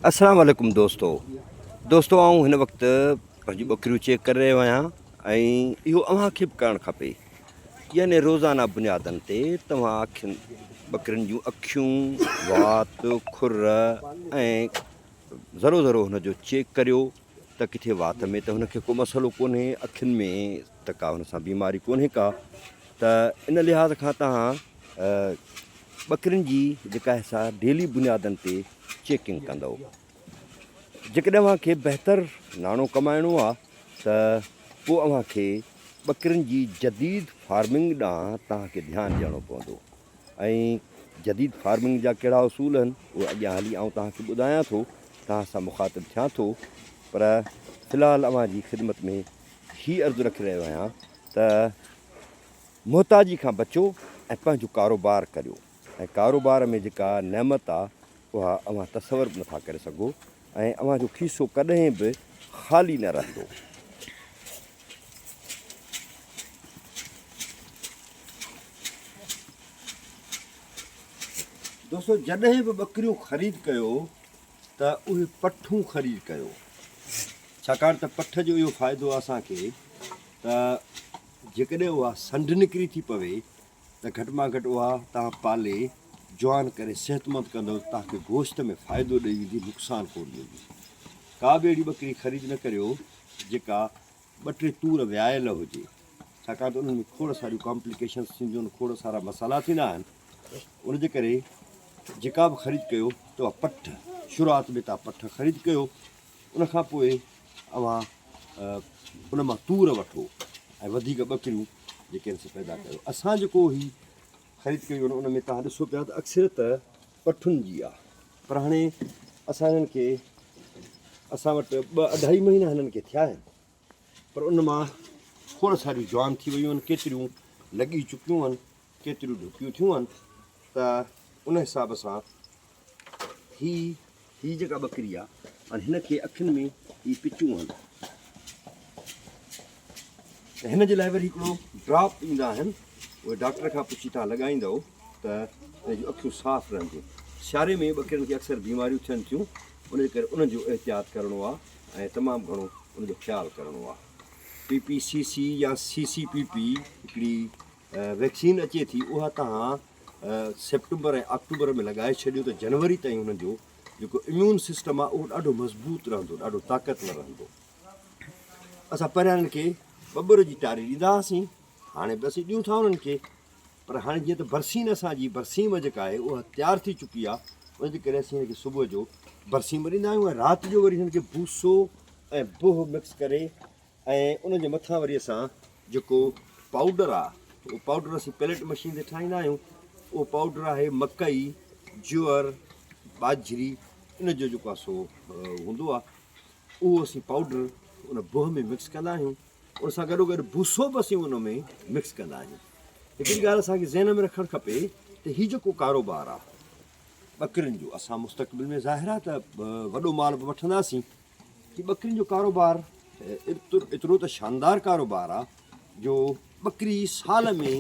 السلام عليڪم دوستو دوستو آئون هن وقت پنهنجون ٻڪريون چيڪ ڪري رهيو آهيان ۽ اهو اوهان کي به ڪرڻ کپي يعني روزانه بنيادن تي توهان اکين ٻڪرين جون اکيون وات کر ۽ ذرو ذرو هن جو چيڪ ڪريو ته ڪٿي وات ۾ ته هن کي ڪو مسئلو ڪونهي اکين ۾ ته ڪا هن سان بيماري ڪونهي ڪا ته ان لحاظ کان توهان ٻڪرين جي جيڪا آهي سا ڊيلي بنيادن تي چيڪنگ ڪندؤ. جيڪڏهن اوهان کي بهتر ناڻو ڪمائڻو آ ته پوء اوهان کي ٻڪرين جي جديد فارمنگ ڏانهن توهان کي ڌيان ڏيڻو پوندو ۽ جديد فارمنگ جا ڪهڙا اصول آهن اهي اڳيان هلي آئون توهان کي ٻڌايان ٿو توهان سان مخاطب ٿيان ٿو پر في الحال اوهان جي خدمت ۾ هي عرض رکي رهيو آهيان ته محتاجي کان بچو ۽ پنهنجو ڪاروبار ڪريو ۽ ڪاروبار ۾ جيڪا نعمت آ اها اوهان تصور به نٿا ڪري سگهو ۽ اوهان جو کيسو ڪڏهن به خالي نه رهندو. دوستو جڏهن به ٻڪريون خريد ڪيو ته اهي پٺون خريد ڪيو ڇاڪاڻ ته پٺ جو اهو فائدو آ اسان کي ته جيڪڏهن اها سنڍ نڪري ٿي پوي ته گهٽ مان گهٽ اها توهان پالي جوان ڪري صحتمند ڪندؤ ته توهان کي گوشت ۾ فائدو ڏئي ويندي نقصان ڪونه ڏيندي. ڪا به اهڙي ٻڪري خريد نه ڪريو جيڪا ٻه ٽي تور ويايل هجي ڇاڪاڻ ته انهن ۾ کوڙ ساريون ڪامپليڪيشنس ٿينديون آهن کوڙ سارا مسئلا ٿيندا آهن ان جي ڪري جيڪا به خريد ڪيو ته اها پٺ شروعات ۾ توهان پٺ خريد ڪيو ان کان پوء اوهان ان مان تور وٺو ۽ وڌيڪ ٻڪريون جيڪي آهن سي پيدا ڪيو. اسان جيڪو هي خريد ڪيون آهن ان ۾ توهان ڏسو پيا ته اڪثريت پٺن جي آهي پر هاڻي اسان هنن کي اسان وٽ ٻه اڍائي مهينا هنن کي ٿيا آهن پر ان مان کوڙ ساريون جوان ٿي ويون آهن ڪيتريون لڳي چڪيون آهن ڪيتريون ڍڪيون ٿيون آهن ته ان حساب سان هي هي جيڪا ٻڪري آ ۽ هن کي اکين ۾ هي پچون هن ته هن جي لاء وري هڪڙو ڊراپ ايندا آهن اهي ڊاڪٽر کان پڇي تان لڳائيندو ته هن جون اکيون صاف رهنديون سياري ۾ ٻڪرين کي اڪثر بيماريون ٿين ٿيون ان جي ڪري انهن جو احتياط ڪرڻو آ ۽ تمام گهڻو ان جو خيال ڪرڻو آ. پي پي سي سي يا سي سي پي پي هڪڙي ويڪسين اچي ٿي اها توهان سيپٽمبر ۽ آڪٽوبر ۾ لڳائي ڇڏيو ته جنوري تائين انهن جو جيڪو اميون سسٽم آهي اهو ڏاڍو مضبوط رهندو ڏاڍو طاقتور رهندو اسان پهريان انهن کي ٻٻر جي ٽاري ڏيندا هئاسين هاڻي به اسين ڏيون ٿا انهن کي پر هاڻي جيئن ته برسين اسان جي برسيم جيڪا آهي اها تيار ٿي چڪي آهي ان جي ڪري اسين هن کي صبح جو برسيم ڏيندا آهيون ۽ رات جو وري هن کي بوسو ۽ بوه مڪس ڪري ۽ ان جي مٿان وري اسان جيڪو پائوڊر آ اهو پائوڊر اسين پيلٽ مشين تي ٺاهيندا آهيون اهو پائوڊر آهي مڪئي جوئر ٻاجهري ان جو جيڪو آ سو هوندو آ اهو اسين پائوڊر ان بوه ۾ مڪس ڪندا آهيون ان سان گڏو گڏ بوسو به اسين ان ۾ مڪس ڪندا آهيون هڪڙي ڳالهه اسان کي ذهن ۾ رکڻ کپي ته هي جيڪو ڪاروبار آ ٻڪرين جو اسان مستقبل ۾ ظاهر آ ته وڏو مال به وٺنداسين هي ٻڪرين جو ڪاروبار ايترو ته شاندار ڪاروبار آ جو ٻڪري سال ۾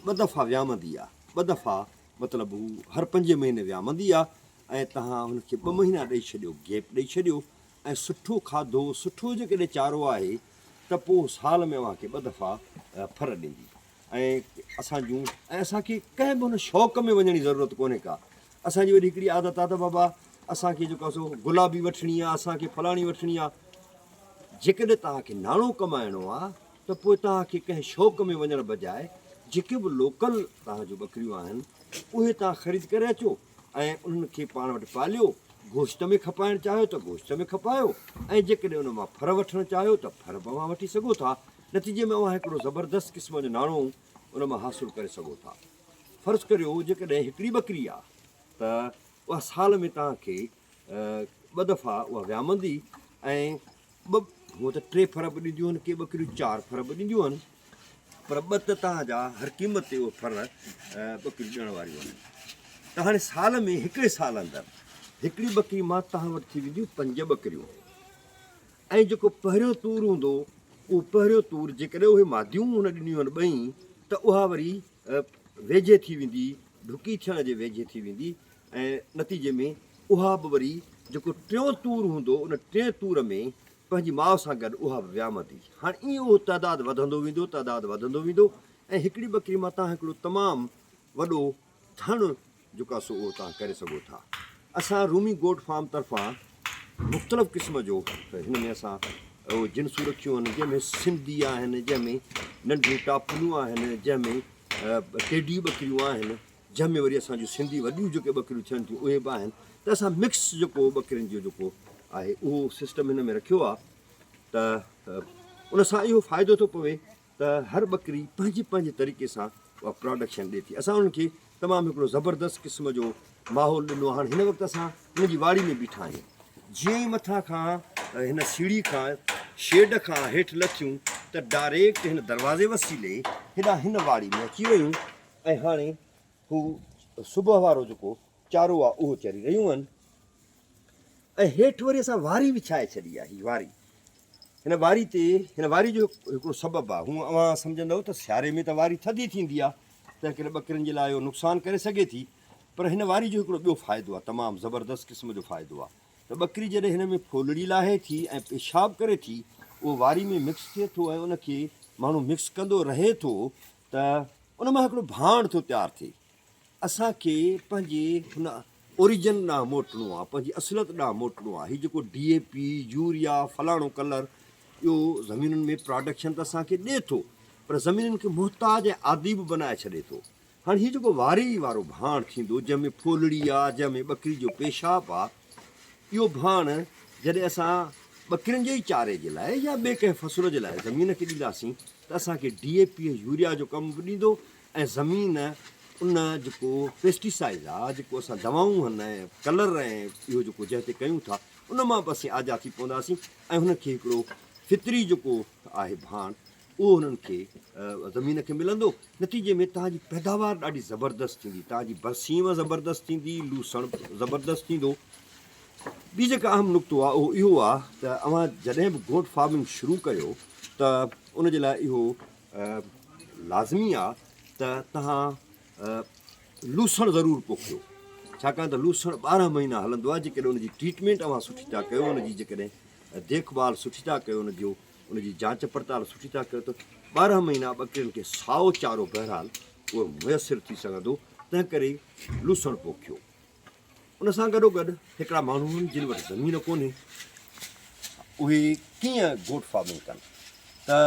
ٻه دفعا ويامندي آ ٻه دفعا مطلب هو هر پنجين مهيني ويامندي آ ۽ تهان هن کي ٻه مهينا ڏئي ڇڏيو گيپ ڏئي ڇڏيو ۽ سٺو کاڌو سٺو جيڪڏهن چارو آهي ته پوء سال ۾ اوهان کي ٻه دفعا ڦر ڏيندي ۽ اسان جون ۽ اسان کي ڪنهن به ان شوق ۾ وڃڻ جي ضرورت ڪونهي ڪا اسان جي وري هڪڙي عادت آ ته بابا اسان کي جيڪو سو گلابي وٺڻي آ اسان کي فلاڻي وٺڻي آ جيڪڏهن توهان کي ناڻو ڪمائڻو آ ته پوء توهان کي ڪنهن شوق ۾ وڃڻ بجاء جيڪي به لوڪل توهان جون ٻڪريون آهن اهي توهان خريد ڪري اچو ۽ انهن کي پاڻ وٽ پاليو، گوشت ۾ کپائڻ چاهيو ته گوشت ۾ کپايو ۽ جيڪڏهن ان مان ڦر وٺڻ چاهيو ته ڦر به اوهان وٺي سگهو ٿا. نتيجي ۾ اوهان هڪڙو زبردست قسم جو ناڻو ان مان حاصل ڪري سگهو ٿا. فرض ڪريو جيڪڏهن هڪڙي ٻڪري آ ته اها سال ۾ توهان کي ٻه دفعا اها ويامندي ۽ ٻه هونء ته ٽي ڦر به ڏينديون آهن، ڪي ٻڪريون چار ڦر به ڏينديون آهن، پر ٻه ته توهان جا هر قيمت تي اهي ڦر ٻڪريون ڏيڻ واريون آهن. ته هاڻي سال ۾ هڪڙي سال اندر هڪڙي ٻڪري مان توهان وٽ ٿي وينديون پنج ٻڪريون ۽ جيڪو پهريون تور هوندو اهو پهريون تور جيڪڏهن اهي ماديون هن ڏنيون آهن ٻئي ته اها وري ويجهي ٿي ويندي، ڍڪي ٿيڻ جي ويجهي ٿي ويندي ۽ نتيجي ۾ اها به وري جيڪو ٽيون تور هوندو ان ٽئين تور ۾ پنهنجي ماء سان گڏ اها به ويامندي. هاڻ ائين اهو تعداد وڌندو ويندو، تعداد وڌندو ويندو ۽ هڪڙي ٻڪري مان توهان هڪڙو تمام وڏو ڌڻ جيڪو آهي سو اهو توهان ڪري سگهو ٿا. اسان رومي گوٽ فارم طرفان مختلف قسم جو هن ۾ اسان اهو جنسون رکيون آهن جنهن ۾ سنڌي آهن، جنهن ۾ ننڍيون ٽاپليون آهن، جنهن ۾ ٽيڊي ٻڪريون آهن، جنهن ۾ وري اسان جون سنڌي وڏيون جيڪي ٻڪريون ٿين ٿيون اهي به آهن ته اسان مڪس جيڪو ٻڪرين جو جيڪو آهي اهو سسٽم هن ۾ رکيو آهي ته ان سان اهو فائدو ٿو پوي ته هر ٻڪري پنهنجي پنهنجي طريقي سان اها پراڊڪشن ڏي ٿي. اسان انهن کي تمام هڪڙو زبردست قسم جو ماحول ڏنو آهي. هاڻي هن وقت اسان هن جي واڙي ۾ بيٺا آهيون. جيئن ئي مٿان کان هن سيڙهي کان شيڊ کان هيٺ لٿيون ته ڊائريڪٽ هن دروازي وسيلي هيڏانهن هن واڙي ۾ اچي ويون ۽ هاڻي هو صبح وارو جيڪو چارو آهي اهو چري رهيون آهن. ۽ هيٺ وري اسان واري وڇائي ڇڏي آهي. هي واري هن واري تي هن واري جو هڪڙو سبب آهي. هونء اوهان سمجهندؤ ته سياري ۾ ته واري ٿڌي ٿيندي آهي، تنهن ڪري ٻڪرين جي لاء اهو نقصان ڪري سگهي ٿي، پر هن واري جو هڪڙو ٻيو فائدو آهي، تمام زبردست قسم جو فائدو آهي ته ٻڪري جڏهن هن ۾ ڦولڙي لاهي ٿي ۽ پيشاب ڪري ٿي، اهو واري ۾ مڪس ٿئي ٿو ۽ ان کي ماڻهو مڪس ڪندو رهي ٿو ته ان مان هڪڙو ڀاڻ ٿو تيار ٿئي. اسان کي پنهنجي هن اوريجن ڏانهن موٽڻو آهي، پنهنجي اصليت ڏانهن موٽڻو آهي. هي جيڪو ڊي اي پي، يوريا، فلاڻو ڪلر اهو زمينن ۾ پراڊڪشن ته اسان کي ڏئي ٿو پر زمينن کي محتاج ۽ عادي به بنائي ڇڏي ٿو. هاڻي هي جيڪو واري وارو ڀاڻ ٿيندو جنهن ۾ ڦولڙي آ، جنهن ۾ ٻڪري جو پيشاب آ، اهو ڀاڻ جڏهن اسان ٻڪرين جي ئي چاري جي لاء يا ٻئي ڪنهن فصل جي لاء زمين کي ڏينداسين ته اسان کي ڊي اي پي ۽ يوريا جو ڪم به ڏيندو ۽ زمين ان جيڪو پيسٽيسائيڊ آ، جيڪو اسان دوائون هن ۽ ڪلر ۽ اهو جيڪو جنهن تي ڪيون ٿا ان مان به اسين آجا ٿي پونداسين ۽ هن کي هڪڙو فطري جيڪو آهي ڀاڻ اهو هنن کي زمين کي ملندو. نتيجي ۾ توهان جي پيداوار ڏاڍي زبردست ٿيندي، توهان جي برسيم زبردست ٿيندي، لوسڻ زبردست ٿيندو. ٻي جيڪا اهم نقطو آ اهو اهو آ ته اوهان جڏهن به گوٽ فارمنگ شروع ڪيو ته ان جي لاء اهو لازمي آ ته توهان لوسڻ ضرور پوکيو، ڇاڪاڻ ته لوسڻ 12 مهينا هلندو آهي. جيڪڏهن ان جي ٽريٽمينٽ اوهان سٺي ٿا ڪيو، ان جي جيڪڏهن ديک ڀال سٺي ٿا ڪيو، ان جو ان جي جانچ پڙتال سٺي ٿا ڪيو ته 12 مهينا ٻڪرين کي سائو چارو بهرحال اهو ميسر ٿي سگهندو. تنهن ڪري لوسڻ پوکيو. ان سان گڏوگڏ هڪڙا ماڻهو آهن جن وٽ زمين ڪونهي، اهي ڪيئن گوٽ فارمنگ ڪن ته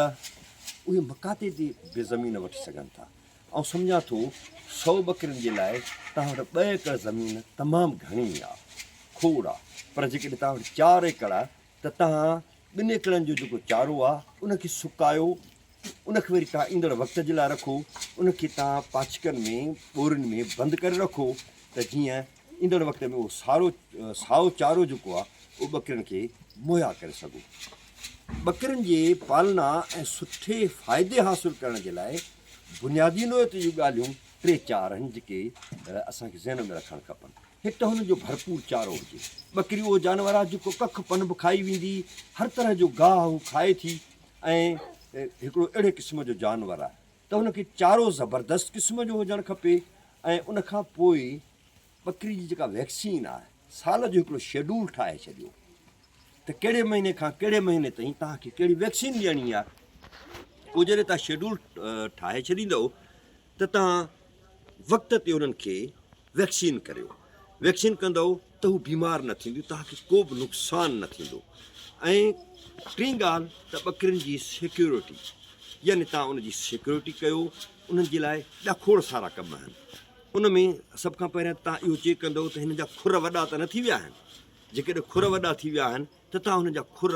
اهي مقاطعي تي به زمين وٺي سگهن ٿا. آئون سمجهان ٿو 100 ٻڪرين جي لاء توهان وٽ 2 ايڪڙ زمين تمام گهڻي آ، کوڙ آ، پر جيڪڏهن توهان وٽ 4 ايڪڙ آ ته توهان 2 ايڪڙن جو جيڪو چارو آ ان کي سڪايو، ان کي وري توهان ايندڙ وقت جي لاء رکو، ان کي توهان پاڇڪن ۾ ٻورين ۾ بند ڪري رکو ته جيئن ايندڙ وقت ۾ اهو سارو سائو چارو جيڪو آ اهو ٻڪرين کي مهيا ڪري سگهو. ٻڪرين جي پالنا ۽ سٺي فائدي حاصل ڪرڻ جي لاء بنيادي نوعيت جون ڳالهيون ٽي چار آهن جيڪي اسان کي ذهن ۾ رکڻ کپن. هڪ ته هن جو ڀرپور چارو هجي. ٻڪري اهو جانور آهي جيڪو ڪک پن به کائي ويندي، هر طرح جو گاهه هو کائي ٿي ۽ هڪڙو اهڙي قسم جو جانور آهي ته هن کي چارو زبردست قسم جو هجڻ کپي ۽ ان کان پوء ٻڪري جي جيڪا ويڪسين آهي سال جو هڪڙو شيڊول ٺاهي ڇڏيو ته ڪهڙي مهيني کان ڪهڙي مهيني تائين توهان کي ڪهڙي ويڪسين ڏيڻي آهي. پوء جڏهن توهان شيڊول ٺاهي ڇڏيندؤ ته توهان وقت تي انهن کي ويڪسين ڪريو. ويڪسين ڪندؤ ته هو بيمار نه ٿينديون، توهان کي ڪو به نقصان نه ٿيندو. ۽ ٽين ڳالهه ته ٻڪرين جي سيڪيورٽي، يعني توهان ان جي سيڪيورٽي ڪيو، انهن جي لاء ٻيا کوڙ سارا ڪم آهن. ان ۾ سڀ کان پهريان توهان اهو چيڪ ڪندؤ ته هنن جا کر وڏا ته نه ٿي ويا آهن. جيڪڏهن کر وڏا ٿي ويا آهن ته توهان هن جا کر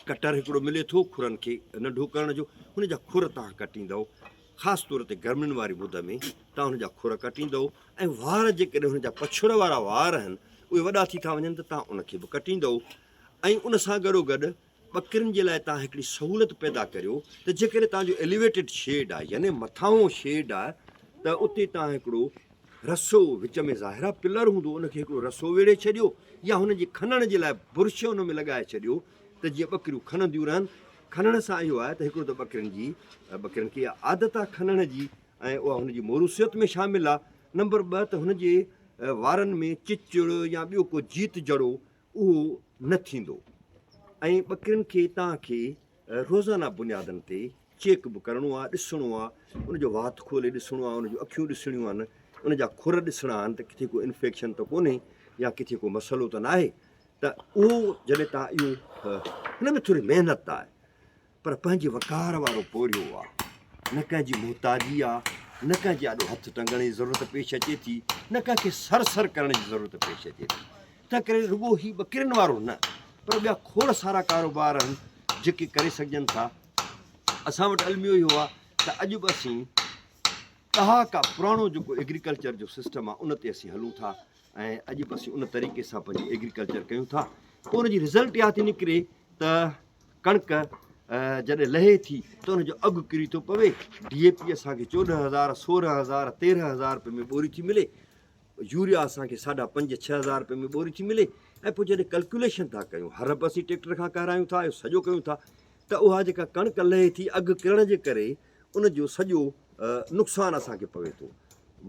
ڪٽر هڪڙو ملي ٿو کرن کي ننڍو ڪرڻ جو، هن جا کر توهان ڪٽيندؤ. خاص طور تي گرمين واري مد ۾ توهان هن جا کر ڪٽيندؤ ۽ وار جيڪڏهن هن جا پڇڙ وارا وار آهن اهي وڏا ٿي ٿا وڃن ته توهان ان کي به ڪٽيندؤ ۽ ان سان گڏوگڏ ٻڪرين جي لاء توهان هڪڙي سهولت پيدا ڪريو ته جيڪڏهن توهان جو ايليويٽيڊ شيڊ آهي يعني مٿانهون شيڊ آهي ته اتي توهان هڪڙو رسو وچ ۾ ظاهر آهي پلر هوندو ان کي هڪڙو رسو ويڙهي ڇڏيو يا هن جي کنڻ جي لاء برش ان ۾ لڳائي ڇڏيو ته جيئن ٻڪريون کننديون رهن. کنڻ سان اهو آهي ته هڪڙو ته ٻڪرين جي ٻڪرين کي اها عادت آهي کنڻ جي ۽ اها هن جي موروثيت ۾ شامل آهي. نمبر 2 ته هن جي وارن ۾ چچڙ يا ٻيو ڪو جيت جڙو اهو نه ٿيندو ۽ ٻڪرين کي توهان کي روزانه بنيادن تي چيڪ به ڪرڻو آهي، ڏسڻو آهي، ان جو وات کولي ڏسڻو آهي، ان جون اکيون ڏسڻيون آهن، ان جا کر ڏسڻا آهن ته ڪٿي ڪو انفيڪشن ته ڪونهي يا ڪٿي ڪو مسئلو ته ناهي ته اهو جڏهن توهان اهو هن ۾ ٿوري محنت آهي پر پنهنجي وقار وارو پورهيو آ، نه ڪنهن جي محتاجي آ، نه ڪنهن جي آڏو هٿ ٽنگڻ جي ضرورت پيش اچي ٿي، نه ڪنهن کي سر سر ڪرڻ جي ضرورت پيش اچي ٿي. تنهنڪري رڳو هي ٻڪرين وارو نه پر ٻيا کوڙ سارا ڪاروبار آهن جيڪي ڪري سگهجن ٿا. اسان وٽ الميو اهو آ ته اڄ به اسين ڏهاڪا پراڻو جيڪو ايگريڪلچر جو سسٽم آ ان تي اسين هلون ٿا ۽ اڄ به اسين ان طريقي سان پنهنجي ايگريڪلچر ڪيون ٿا. پوء ان جي رزلٽ اها ٿي نڪري ته ڪڻڪ جڏهن لهي ٿي ته ان جو اگهه ڪري ٿو پوي. ڊي اي پي اسان کي 14 هزار، 16 هزار، 13 هزار روپين ۾ ٻوري ٿي ملي. يوريا اسان کي ساڍا پنج ڇهه هزار روپين ۾ ٻوري ٿي ملي ۽ پوء جڏهن ڪلڪيوليشن ٿا ڪيون، هر به اسين ٽريڪٽر کان ڪهرايون ٿا، اهو سڄو ڪيون ٿا ته اها جيڪا ڪڻڪ لهي ٿي اگهه ڪرڻ جي ڪري ان جو سڄو نقصان اسان کي پوي ٿو.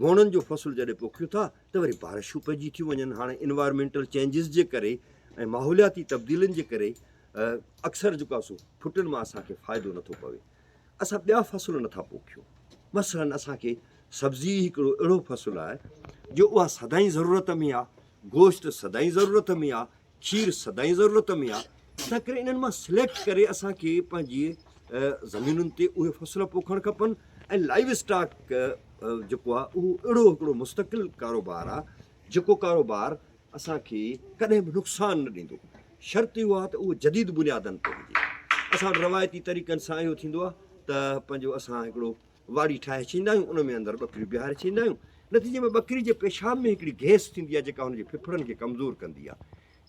ووڻن جو فصل جڏهن پوکيون ٿا ته وري بارشون پئجي ٿيون وڃن. هاڻي انوائرمينٽل چينجز جي ڪري ۽ ماحولياتي تبديلين جي ڪري اڪثر جيڪو آهي سو ڦٽن مان اسان کي فائدو نٿو پوي. اسان ٻيا فصل نٿا پوکيون. مثلاً اسان کي سبزي هڪڙو اهڙو فصل آهي جو اها سدائين ضرورت ۾ آهي، گوشت سدائين ضرورت ۾ آهي، کير سدائين ضرورت ۾ آهي، تنهنڪري انهن مان سليڪٽ ڪري اسان کي پنهنجي زمينن تي اهي فصل پوکڻ کپن ۽ لائيو اسٽاڪ جيڪو آهي اهو اهڙو هڪڙو مستقل ڪاروبار آهي جيڪو ڪاروبار اسان کي ڪڏهن به نقصان نه ڏيندو. شرط اهو آهي ته اهو جديد بنيادن تي هجي. اسان وٽ روايتي طريقن سان اهو ٿيندو آهي ته پنهنجو اسان هڪڙو واڙي ٺاهي ڇڏيندا آهيون، ان ۾ اندر ٻڪريون بيهاري ڇڏيندا آهيون. نتيجي ۾ ٻڪري جي پيشاب ۾ هڪڙي گئس ٿيندي آهي جيڪا هن جي ڦڦڙن کي ڪمزور ڪندي آهي.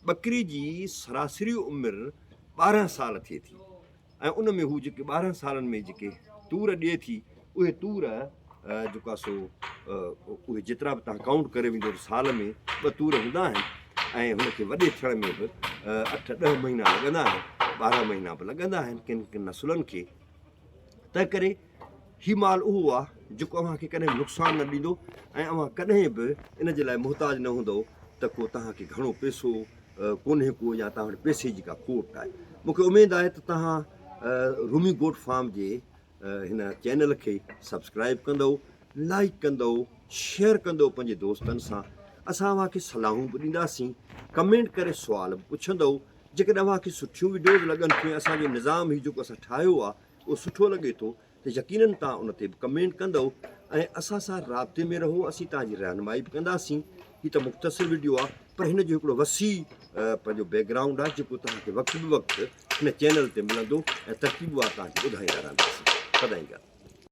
ٻڪري جي سراسري عمر 12 سال ٿئي ٿي. ۽ ان ۾ هو جيڪي 12 سالن ۾ جيڪي تور ڏئي ٿي اهي تور جيڪو آهي سو اهي جيترا به تهان ڪائونٽ ڪري ويندو ته سال ۾ ٻه تور هوندا آهن ۽ هن کي وڏي ٿيڻ ۾ به اٺ ڏهه مهينا لڳندا آهن 12 مهينا به لڳندا آهن ڪن ڪن نسلن کي. تنهن ڪري هي مال اهو آهي جيڪو اوهان کي ڪڏهن به نقصان نه ڏيندو ۽ اوهان ڪڏهن به ان جي لاء محتاج نه هوندؤ ته ڪو توهان کي گهڻو پئسو ڪونهي ڪو يا توهان وٽ پئسي جي ڪا کوٽ آهي. مون کي اميد آهي ته توهان رومي گوٽ فارم جي هن چينل کي سبسڪرائب ڪندؤ، لائيڪ ڪندؤ، شيئر ڪندؤ پنهنجي دوستن سان. اسان اوهان کي صلاحون به ڏينداسين، ڪمينٽ ڪري سوال به پڇندؤ. جيڪڏهن اوهان کي سٺيون وڊيوز لڳن ٿيون ۽ اسان جو نظام هي جيڪو اسان ٺاهيو آهي اهو سٺو لڳي ٿو ته يقينن توهان ان تي به ڪمينٽ ڪندؤ ۽ اسان سان رابطي ۾ رهو اسين توهان جي رهنمائي به ڪنداسين. هي ته مختصر وڊيو آهي پر هن جو هڪڙو وسيع پنهنجو بيڪ گرائونڊ آهي جيڪو توهان کي وقت به وقت هن چينل تي ملندو ۽ ترتيب وار توهان کي ٻڌائيندا رهنداسين. سدائين گڏ.